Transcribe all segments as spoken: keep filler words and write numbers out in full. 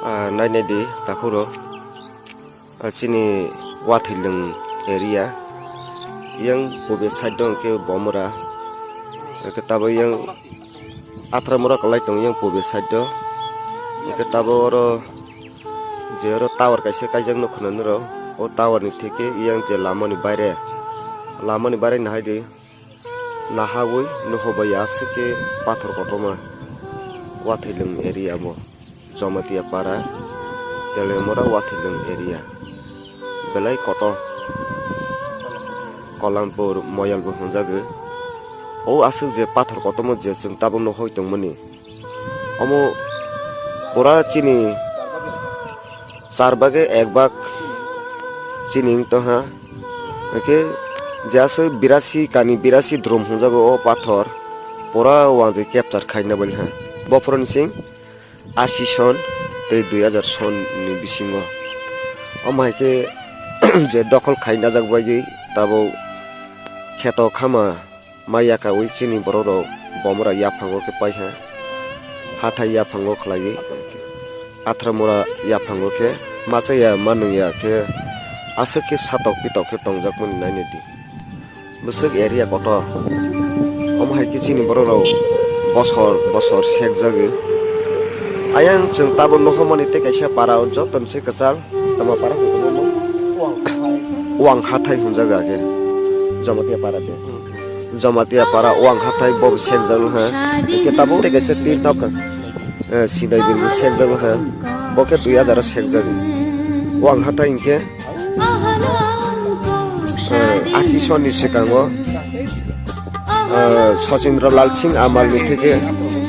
Ah, nai nai di, takhuk rok. Ah, chini Wathailwng area. Yang pubi side o hwnkhe Bomra. Hwnkhe tabuk yang Athramura kwlai tongo yang pubi side o. Hwnkhe tabuk oro je oro tower kaisa kaijak nukha nini rok. O tower ni theke yang je lama ni baire. Lama ni baire nahai di. Nahawi nuhobai aswk khe pathor kotorma Wathailwng area bo, Jamatia para, Telemura Wathailwng area, belai kotor, Kolampur Moyal bo hwnjago. O aswk je pathor kotorma je chwng tabuk nuhoi tongmani, omo pura chini char bage ek bag chini wng tongha. Hwnkhe je aswk birasi kani birasi drum hwnjago o pathor pura uanjwi capture khaina bwlha. Bophoroni sing ashi son tei dui hajar son ni bisingo. Omo hai khe je dokhol khaina jak bagwi tabuk kheto khama. Ma yakaui chini borok rok Bomra yaphango khe paikha, hathai yaphango khlaiwi, Athramura yaphango khe masa ya manung ya khe aswk khe satok pitok khe tongjakmani nainai di. Bwswk area kotor. Omo hai khe chini borok rok bosor bosor sekjagwi. Ayang chwng tabuk nohormani tei kaisa para o joto ni se kwchang tama para hwnwi tongmo. Wang hathai hwnjago age Jamatia para de. Jamatia para wang hathai bo sekjak wngkha. Hwnkhe tabuk tei kaisa tin nok, eh, sinai bil bo sekjak wngkha. Bo khe dui hajar o sekjak. Wang hathai hwnkhe, eh, ashi son ni swkango, eh, Sachindra Lal Singh Amal ni theke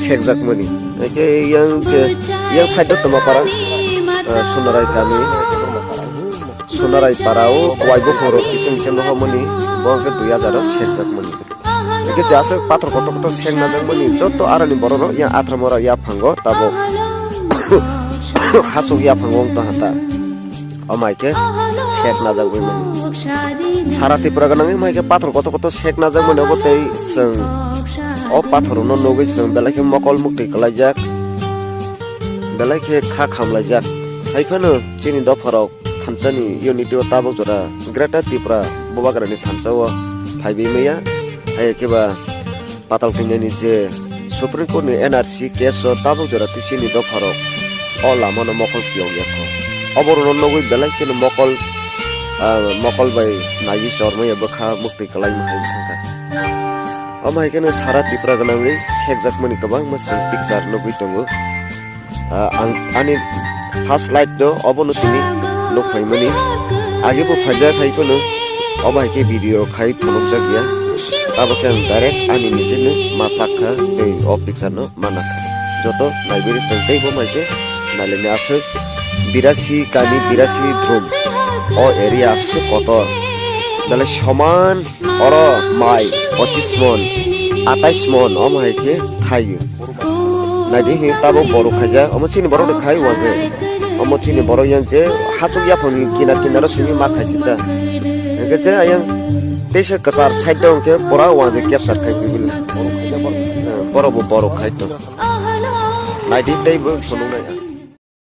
sekjak mani. Hwnkhe yang je, yang side o tongma para, eh, Sunarai kami. Sunarai para o wai buphang rok kisa misa nohormani, bo hwnkhe dui hajar o sekjak mani. Hwnkhe je aswk pathor kotor kotor seng najak mani, joto aroni borok rok yang Athramura yaphango tabuk hasuk yaphango wng tongha ta. Omo hai khe sek najak bai mani. Sara Tripura gwnangwi omo hai khe pathor kotor kotor sek najak mani, obo tei chwng o pathor no nugwi chwng belai khe mokol muktwi kwlaijak, belai khe kha khamlaijak. Hai phano chini dopha rok thansa ni unity o tabuk jora Greater Tripura Bubagra ni thansa o phaibai maya. Hai khe ba patal kanya ni je Supreme Court ni N R C case o tabuk jora T C ni dopha rok o lama no mokol kiyok ya kho. Obo rok no nugwi belai kheno mokol, ah, mokol bai naiwi chor maya bwkha muktwi kwlai ma hai wngkha. Omo hai kheno sara Tripura gwnangwi sekjak mani kwbangma chwng picture nugwi tongo. Ah, ang ani first light no obono tini nuk phaimani. Age bo phaijak hai phano obo hai khe video khai phunukjak ya. Abo khe ang direct ani nijino ma chak kha tei o picture no ma nak kha. Joto naibrwi chwng tei bo mai khe nailani aswk birasi kani birasi drum. O area aswk kotor. Belai soman. Oro mai pochis mon, atais mon, omo hai khe thaio. Naidi hi tabuk borok khaijak, omo chini borok ni khai uanse. Omo chini borok yang je hachuk yaphang ni kinar kinar o simi ma khai sita. Hingke je ayang teisa kwchar side o hingke pura uanse capture khai bibili. Borok bo borok khai to. Naidi tei bo phunuk nai.